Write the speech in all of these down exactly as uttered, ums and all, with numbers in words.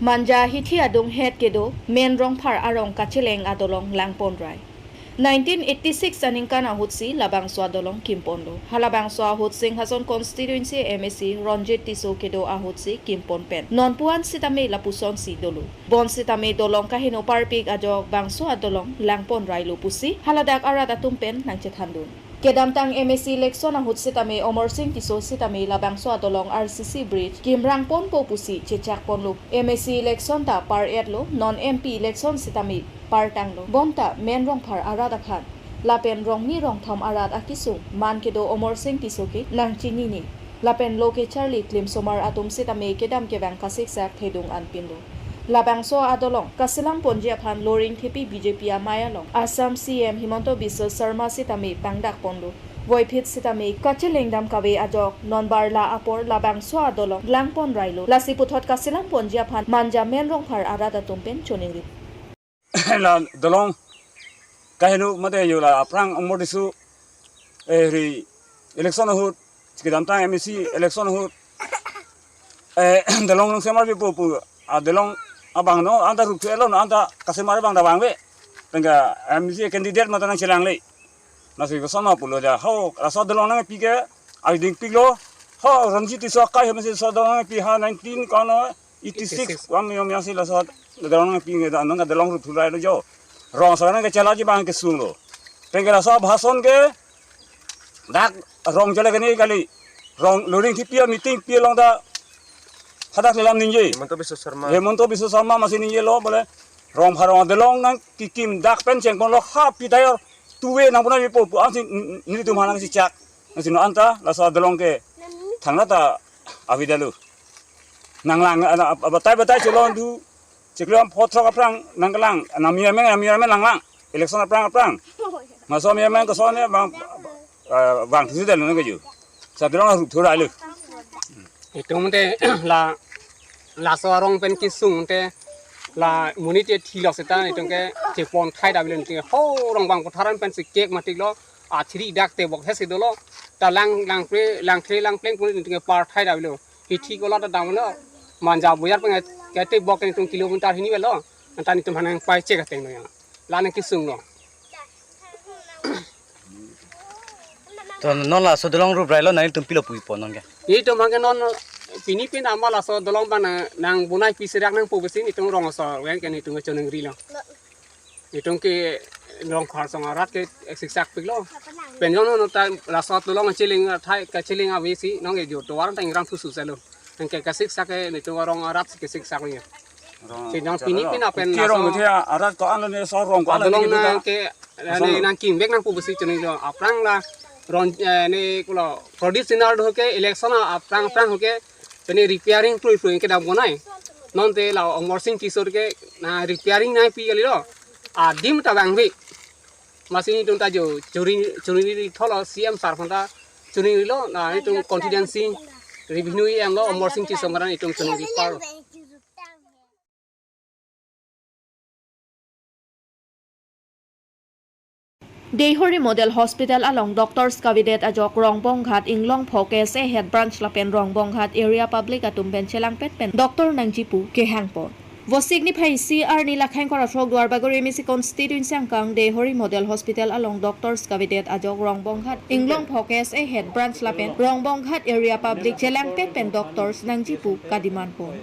Manja hithi adung het kedo Men Rongphar arong kacheleng adolong langponrai. Nineteen eighty-six aningkan ahutsi labangso adolong kimponlo. Halabangso ahut Singhason constituency M A C Ronjit Tisso kedo ahutsi kimpon pen non pu-an sitame lapusonsi dolo. Bonsitame dolong kaheno parpik ajok bangso adolong langponrailo pusi haladak arat atum pen nangchethandun. Kedamtang M A C election ahut sitame Amarsing Tisso sitame labangso adolong R C C bridge kimrangponpo pusi chechakponlo. M A C election ta par-etlo, non M P election sitame partanglo. Bonta Men Rongphar arat aphan lapen rongni rongthom arat akesung man kedo Amarsing Tisso ke nangchinine. Lapen lo kecharli klimsomar atum sitame kedam kevang kasiksak thedung anpinlo. Labangso adolong kaselamponji aphan Loringthepi B J P amei along Assam C M Himanta Biswa Sarma sitame pangdakponlo. Voiphit sitame kachelengdam kave ajok non bar la apor labangso adolong langponrailo. Lasi puthot kaselamponji aphan Manja Men Rongphar arat atum pen choningri. La dolong kaheno mate yo la aphrang Amarsing Tisso, eh, ri election ahut, kedamtang M A C election ahut, eh, dolong nangsemar pipo pu, adolong abang no anta rup thulo, no anta kasemar abang ta vangve. Tengka M A C candidate mate nangchelangle. Lasi kosonma pulo ja, ho, laso adolong nangpi ke, adingpiklo, ho, Ronjit Tisso akai, M A C laso adolong nangpi ha nineteen kono, eighty-six, eighty-six. Kami yang yang si laso adolong nangpi ke, dan nang adolong rup thurailo jo. Rong sarana kechelaji abang kesunglo. Tengka laso abhason ke, dak rong chelek ni kali. Rong Loringthepi meeting pi along ta hadak lelam ningje. Himanta Biswa Sarma. Himanta Biswa Sarma masi ningjelo bole Rongphar arong adolong nangkikim dak pen chengponlo ha pi ta yo tuve nangponai pipo pu-an si n-, n-, nelitum aphan nangsichak. Lasi non anta laso adolong ke thangnat ta avedetlo. Nanglang, ana, batai batai chelong du. Chiklo pho throk aphrang nangkelang, nami ameng, nami ameng langlang. Election aphrang aphrang. Laso nami ameng koson ne bang, eh, bang thusi dal nang keju. Laso adolong rup thurailo. Itum te la, laso arong pen kesung te la monit ke thilok seta itum ke chepon thai davelo te ho rong bang kotharan pensi kek matiklo athiri dak tebok hesi dolo ta lang, langple, langthe, langpleng pun itum ke par thai davelo. Hithi kola ta damlo. Manja boyar pen ke tebok ke itum kilometer hini velo. Anta itum hanang pai chek ateng lo ya. La nangkesunglo. To non laso adolong ruprailo nangtum pilo pupo non ke. Itum abang ke non pini pin ama laso adolong abang nang, nangbonai pi serak nangpo pusi itum rong asor wen ke itum choningrilo. Itum ke Rongphar asong arat ke siksak piklo. Pen non non ta laso adolong cheleng athai kacheleng ave si non ke jo tovar ta ingrang thusu selo. Anke kasiksak ke itum rong arat si kasiksak lo ya. Si nang pini pin apen ke rong laso the arat ko-an ne so rong ko-an adolong ne nang ke, ne nangkimvek nangpo pusi choninglo aphrang la rong, eh, ne kulo Pradeep Sinha do ke election aphrang aphrang ke pene repairing kroi kroi kedam bonai. Non te la Amarsing Tisso ke na repairing nangpi kalilo. Adim ta vangve. Masi itum ta jo churi, churi tholo C M sir aphan ta choningrilo, na itum constituency revenue E M lo Amarsing Tisso maran itum choningri par. Deihori Model Hospital along doctors kavedet ajok Rongbonghat Inglongpho K S A Head Branch lapen Rongbonghat area public atum pen chelangpet pen doctor nangji pu kehangpon. Vosik niphai isi arni lakhai ingkoi ra throk Duarbagori M A C constituency angkang Deihori Model Hospital along doctors kavedet ajok Rongbonghat Inglongpho K S A Head Branch lapen Rongbonghat area public chelangpet pen doctors nangji pu kademandpon.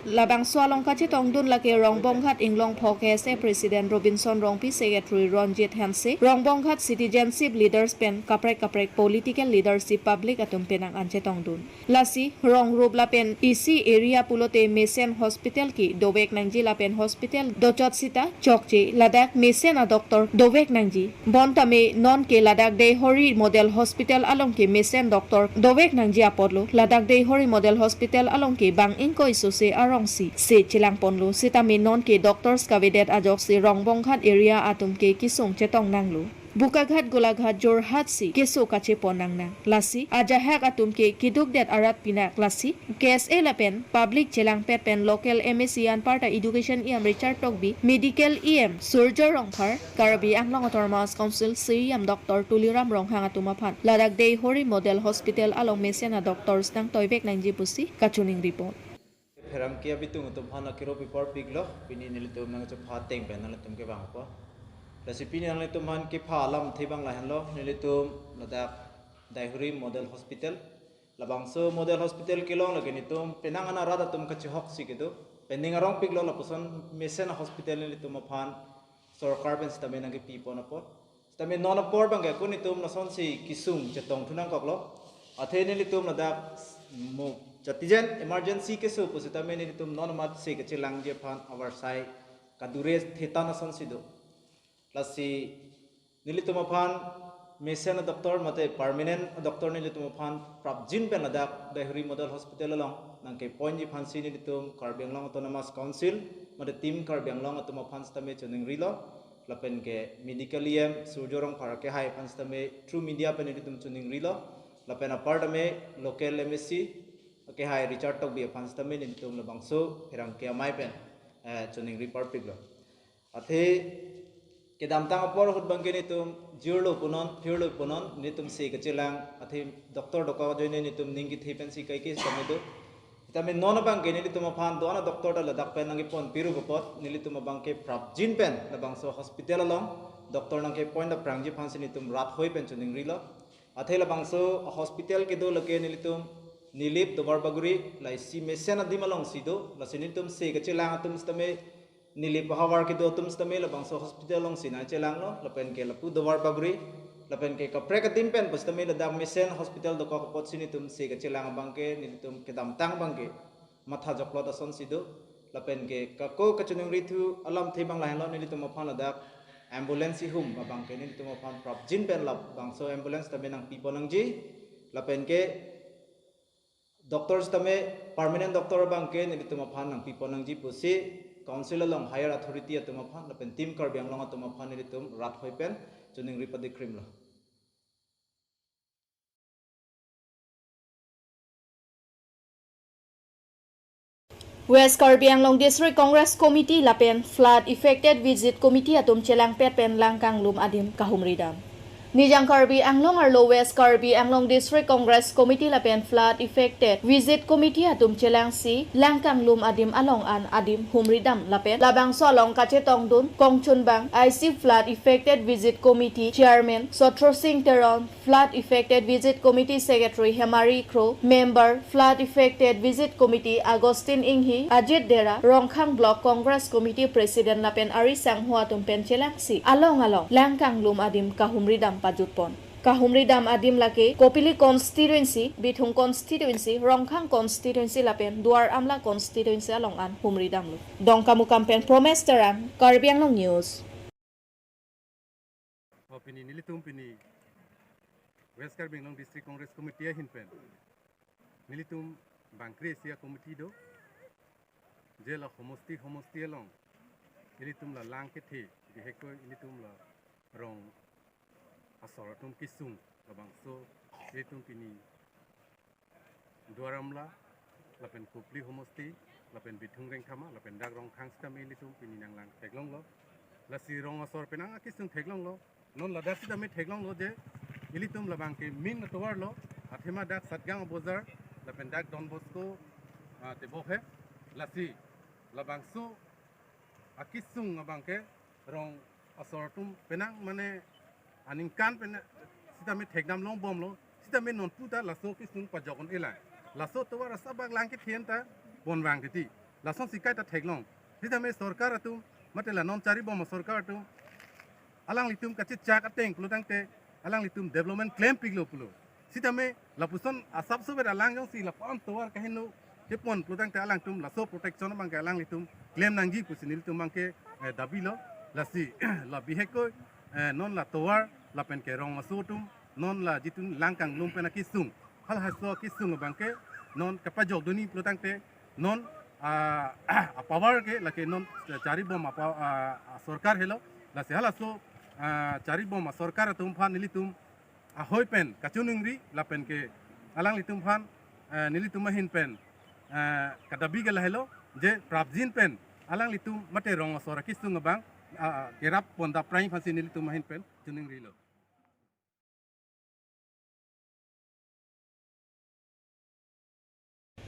Labangso along kachetongdun lake Rongbonghat Inglongpho K S A President Robinson Rongpi, Secretary Ronjit Hanse, Rongbonghat citizenship leaders pen kaprek kaprek political leadership public atum penang an chetongdun. Lasi rong rup lapen isi area pulote mesen hospital ke dovek nangji lapen hospital dochot sita chokche ladak mesen a doctor dovek nangji. Bonta me non ke ladak Deihori Model Hospital along ke mesen doctor dovek nangji apotlo. Ladak Deihori Model Hospital along ke bang ingkoi sose arong si se chelangponlo. Sitame non ke doctors kavedet ajok si Rongbonghat area atum ke kesung chetong nanglo. Bokaghat, Golaghat, Jorhat si keso kachepon nangnang. Lasi ajahak atum ke kedukdet arat pinak. Lasi K S A lapen public chelangpet pen local M A C anparta education E M Richard Tokbi, medical E M Surjya Rongphar, Karbi Anglong Autonomous Council C E M Doctor Tuliram Ronghang atum aphan ladak Deihori Model Hospital along mesen a doctors nangtoivek nangji pusi kachoningripon. Pherangke abitung atum aphan akiro pipor piklo, pini nelitum nangchepha ateng pen nanglitum kevang apot. Lasi pini nanglitum aphan kepha alamthe abang lahenlo, nelitum ladak Daihuri Model Hospital. Labangso Model Hospital kelong lake nelitum penang ana rat atum kachihoksi kedo. Pen ning arong piklo lapuson mesen hospital nelitum aphan sorkar pen sitame nangkepipon apot. Sitame non apor abangke ako nelitum lasonsi kesung chetongthu nangkoklo. Athe nelitum ladak mo chatijen emergency keso pu sitame nelitum non amat se kachelangji aphan avarsai kadure thetan asonsi do. Lasi nelitum aphan mesen a-doctor mate permanent a-doctor nelitum aphan prapjin pen ladak Daihuri Model Hospital along nangkeponji aphansi nelitum Karbi Anglong Autonomous Council mate Team Karbi Anglong atum aphan sitame choningrilo. Lapen ke medical E M Surjya Rongphar akehai aphan sitame through media pen nelitum choningrilo. Lapen apar tame local M A C akehai Richard Tokbi aphan sitame nelitum labangso pherangke amei pen, eh, choningri parpiklo. Athe kedamtang apor ahut abangke nelitum jirlo punon, phirlo punon, nelitum se kachelang, athe doctor dokok ajoine nelitum ning kethe pensi kaike sitame do. Sitame non abangke nelitum aphan do-an a-doctor ta ladak pen nangkepon piru apot, nelitum abangke prapjin pen labangso hospital along doctor nangkepon aphrangji aphansi nelitum rat hoi pen choningrilo. Athe labangso hospital kedo lake nelitum Nilip Duarbagori, la isi mesen adim alongsi do, lasi nelitum se kachelang atum sitame Nilip ahavar kedo atum sitame labangso hospital alongsi nangchelanglo, lapen ke lapu Duarbagori, lapen ke kaprek adim pen pu sitame ladak mesen hospital dokok apotsi nelitum se kachelang abangke nelitum kedamtang abangke matha joklot asonsi do. Lapen ke ako kachoningrithu alamthe abang lahenlo, nelitum aphan ladak ambulance ihum abangke nelitum aphan prapjin pen labangso ambulance tame nangpipon nangji. Lapen ke doctor sitame permanent doctor abangke nelitum aphan nangpipon nangji pusi council along higher authority atum aphan lapen Team Karbi Anglong atum aphan nelitum rat hoi pen choningri padikrimlo. West Karbi Anglong District Congress Committee lapen Flood Affected Visit Committee atum chelangpet pen Langkanglum adim kahumridam. Nijang Karbi Anglong arlo West Karbi Anglong District Congress Committee lapen Flood Affected Visit Committee atum chelangsi Langkanglum adim along an adim humridam lapen labangso along kachetongdun kongchunbang I C Flood Affected Visit Committee Chairman Sotro Singh Teron, Flood Affected Visit Committee Secretary Hemari Kro, Member Flood Affected Visit Committee Augustine Inghi, Ajit Dera, Rongkhang Block Congress Committee President lapen ari sangho atum pen chelangsi along along Langkanglum adim kahumridam pajutpon. Kahumridam adim lake Kopili Constituency, Bithung Constituency, Rongkhang Constituency lapen Duar Amla Constituency along an humridamlo. Dongkamukam pen Promes Terang, Karbi Anglong News. O pini nelitum pini West Karbi Anglong District Congress Committee ahin pen nelitum bangkre isi a-committee do, je la homosti homosti along nelitum la lang kethe, biheikoi nelitum la rong asor atum kesung, labangso nelitum pini Duar Amla, lapen Kopili homosti, lapen Bithung Rengthama, lapen dak Rongkhang sitame ilitum pini nanglang theklonglo. Lasi rong asor penang akesung theklonglo. Non ladak sitame theklonglo je ilitum labangke main atovar lo, athema dak Satgaon Bazar, lapen dak Don Bosco, ah, tebok he. Lasi labangso akesung abangke rong asor atum penang mane aningkan pen sitame thekdam longbomlo, sitame nonpu ta laso kesung pajok un-elang. Laso tovar asabak lang kethe an ta bonvang titi. Lasonsi kaita theklong. Sitame sorkar atum, mate la non charibom asorkar atum, alanglitum kachechak ateng pulo tangte, alanglitum development klempiklo pulo. Sitame lapuson asapso beda alang jongsi lapu-an tovar kaheno kepon pulo tangte alangtum laso protection abangke alanglitum klem nangji pusi nelitum abangke, eh, dabilo. Lasi la biheikoi, eh, non la tovar lapen ke rong aso atum, non la jitun Langkanglum pen akesung, halaso akesung abangke non kepajokdunji pulo tangte non, ah, apower ke lake non charibom apa, ah, sorkar helo. Lasi halaso, ah, charibom asorkar atum aphan nelitum ahoi pen kachoningri lapen ke alanglitum aphan, eh, nelitum ahin pen, eh, kadabi ke lahelo je prapjin pen alanglitum mate rong asor akesung abang, ah, kerap pondaprai aphansi nelitum ahin pen choningrilo.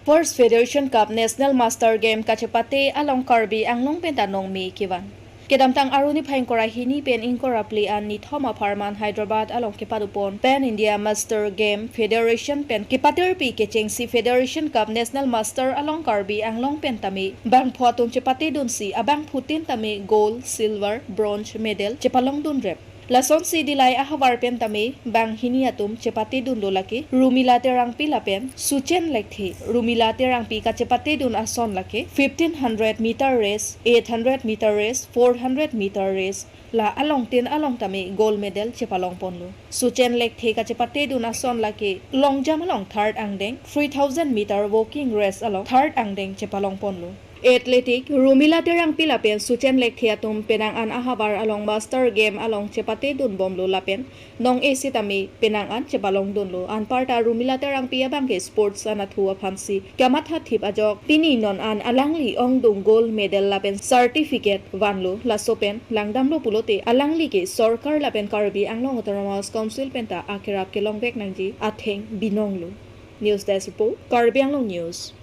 First Federation Cup National Master Game kachepate along Karbi Anglong pen ta nongme kevan. Kedamtang Arni phai ingkoi ra hini pen ingkoi ra phli an nithom apharman Hyderabad along kepadopon Pan India Master Game Federation pen kepatirpi kechengsi Federation Cup National Master along Karbi Anglong pen tame bangphu atum chepatedunsi abangphutin tame gold, silver, bronze medal chepalongdun rep. Lasonsi Dillai ahavar pen tame banghini atum chepatedunlo lake Rumila Terangpi lapen Suchen Lekthe. Rumila Terangpi kachepatedun ason lake fifteen hundred meter race, eight hundred meter race, four hundred meter race, la alongtin along tame gold medal chepalongponlo. Suchen Lekthe kachepatedun ason lake long jump along third angdeng, three thousand meter walking race along third angdeng chepalongponlo. Athletic Rumila Terangpi lapen Suchen Lekthe atum penang an ahavar along Master Game along chepatedunbomlo lapen nong-e sitame penang an chepalongdunlo. Anparta Rumila Terangpi abangke sports anatthu aphansi kamathathip ajok pini non an alangli ongdung gold medal lapen certificate vanlo. Laso pen langdamlo pulote alangli ke sorkar lapen Karbi Anglong Autonomous Council penta akerap kelongvek nangji atheng binonglo. News Desk Report, Karbi Anglong News.